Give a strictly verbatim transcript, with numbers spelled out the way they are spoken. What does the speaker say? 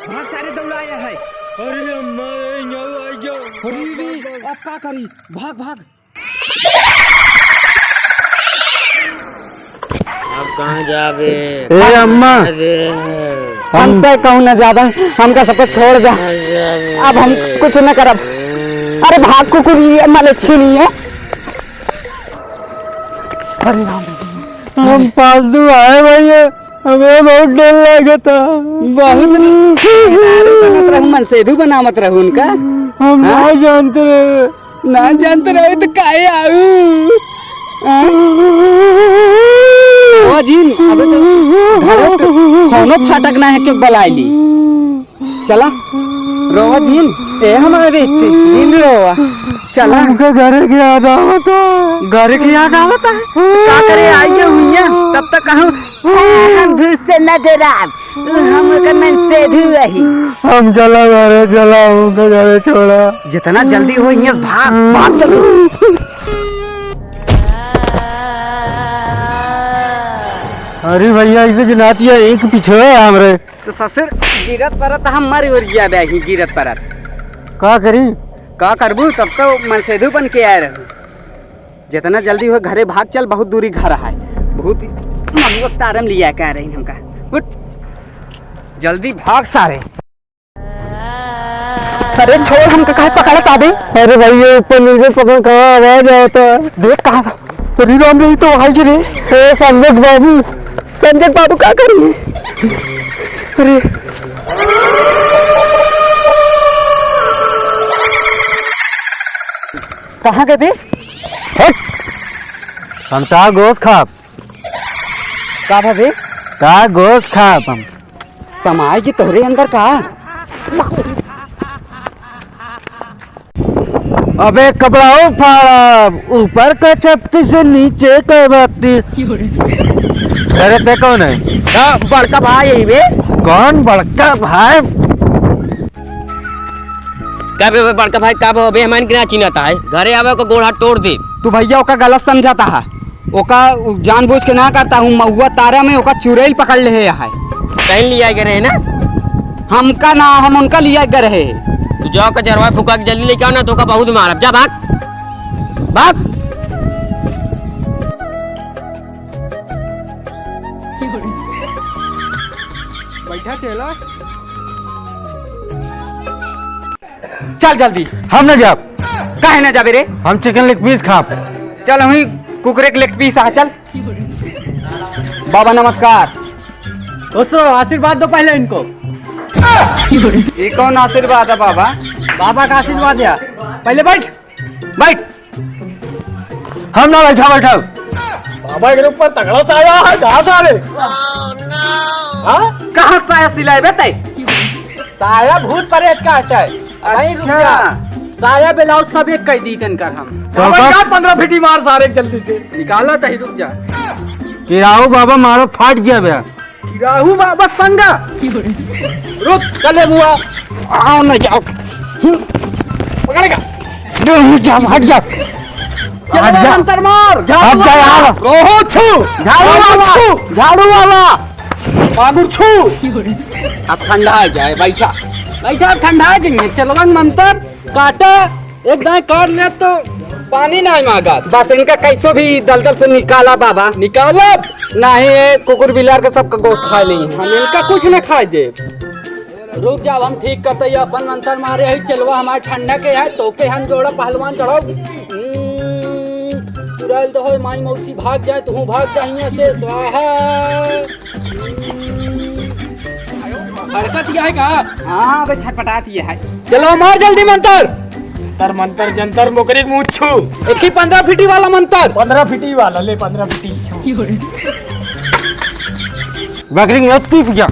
भाग सारे, दौड़ाया है। अरे अम्मा रे, यहाँ आ गया। अरे रे, अब का करी? भाग, भाग। अब कहाँ जाबे? ए अम्मा, अरे। हमसे कहूँ न ज्यादा, हमका सबको छोड़ दे। अरे। अब हम कुछ न करब। अरे भाग कुकुर, ये मलेच्छी नहीं है। अरे राम। हम पालतू है भैया, हमें बहुत डर लगता। बहुत मेहरारू बनत रहू, मनसेधू बनावत रहू उनका। हम हाँ? ना जानते रहे। ना जानते रहे तो काहे आऊ? हाँ? ओ जिन, अबे तो घरों के कौनो फाटक ना है, क्यों बलाई ली? चला, रोवा जिन, ए हमारे बेटी, जिन रोवा। चला। हमका घर के याद आवता। घर के याद आवता? का करे आई के हुइया? तब तक कहूँ, हम भूत से न डराब, हम ओकर मनसेधू अही। हम चला घरे, चला, हमका घरे छोड़ा। जितना जल्दी हो, हियां से भाग, भाग चल। अरे भैया, ऐसे गिनाती है, एक पीछे है हमरे। तो ससुर गिरत परत हम मर उर गया बे ही गिरत परत। का करी? का करबू? तब तो मनसेधू बन के आए रहू। जितना जल्दी हो घरे भाग चल, बहुत दूरी घर है। बहुत ही महुआ तारम लिया कह रही हमका। उठ, जल्दी भाग सारे। अरे छोड़, हमका काहे पकड़त आबे? अरे भाई, ये ऊपर नीचे पकड़, कहाँ आवाज आवता? देख कहाँ सा। अरे राम रे, ई तो आई रे। ए संजय बाबू, संजय बाबू का करी? अरे। कहाँ गए बे? हट! हम ता गोस खाब। का भा बे? ता गोस खाब हम। समाए की तोहरे अंदर का? अबे कपड़ा उफाड़ब, ऊपर का छत्तीस से नीचे का बत्तीस। अरे ते कौन है? हाँ, बड़का भाई यही बे। कौन बड़का भाई? का बे, बड़का भाई, का बे, अबे हमारे के ना चिन्हता है? घरे आवे को गोड़ हाथ तोड़ दे। तू भैया ओका गलत समझता है। ओका उ जानबूझ के ना करता हूँ, महुआ तारा में ओका चुड़ैल पकड़ ले है। कहीं लिया के रहे ना? हमका ना, हम उनका लिया के रहे। तू जाओ कचरवा फुका के जल्दी लेके आओ ना, तो ओका बहुत मारब। जा भाग, भाग। बैठा चेला। चल जल्दी। हम ना जाब। काहे ना जाबे रे? हम chicken leg piece खाब। चल, हम ही कुकरे के leg piece आ, चल। बाबा नमस्कार। खुश रहो, आशीर्वाद दो पहले इनको। ये कौन आशीर्वाद है बाबा? बाबा का आशीर्वाद है। पहले बैठ। बैठ। हम ना बैठा, बैठा। बाबा के ऊपर तगड़ा साया है, कहाँ सारे? हाँ? कहाँ साया सिलाए बे तै? साया भूत प्रेत का हटे। भाई रुक जा। अच्छा। साया ब्लाउज सब एक कर दी तनकर हम। तो बाबा का का पन्द्रह फीटी मार सारे के जल्दी से। निकाला तही, रुक जा। कि राहु बाबा मारो फाट गया बे। कि राहु बाबा संगा। रुक, चले बुआ। आओ ना जाओ। हम्म। पकड़ेगा। दूर जा, हट जा। चलो हट जा। मंतर मार। हट जा यार। रोहू छू। झाड़ू मागुर वाला। छू। झाड़ू वाला। मागुर छू। अब ठंडा आ जाए, बैठा। बैठा, अब ठंडा आ जाएंगे। चलवन मंतर काटा, एक दाएं काट ले तो पानी नाहीं मांगत। बस इनका कैसो भी दलदल से निकाला बाबा। निकालब? नाहीं, ये कुकुर बिलार के सबका गोश्त खाए लेई। हम इनका कुछ न खाए देब। रुक जाओ, हम ठीक करते ही अपन मंतर मारे है। चलवा हमार ठंडा के है, तो के हम जोड़ा पहलवान चढ़ाओ। हम्म, चुड़ैल तो हो, माई मौसी भाग जाए, तू भाग जा हियां से, स्वाहा। भड़कत यह है का? हाँ, अबे छटपटात यह है। चलो, मार जल्दी मंतर। तर मंतर जंतर मोकरी के मुँह छू। एक ही पन्द्रह फीटी वाला मंतर। पन्द्रह फीटी वाला, ले पन्द्रह फीटी। बकरी के मुँह टीप गया।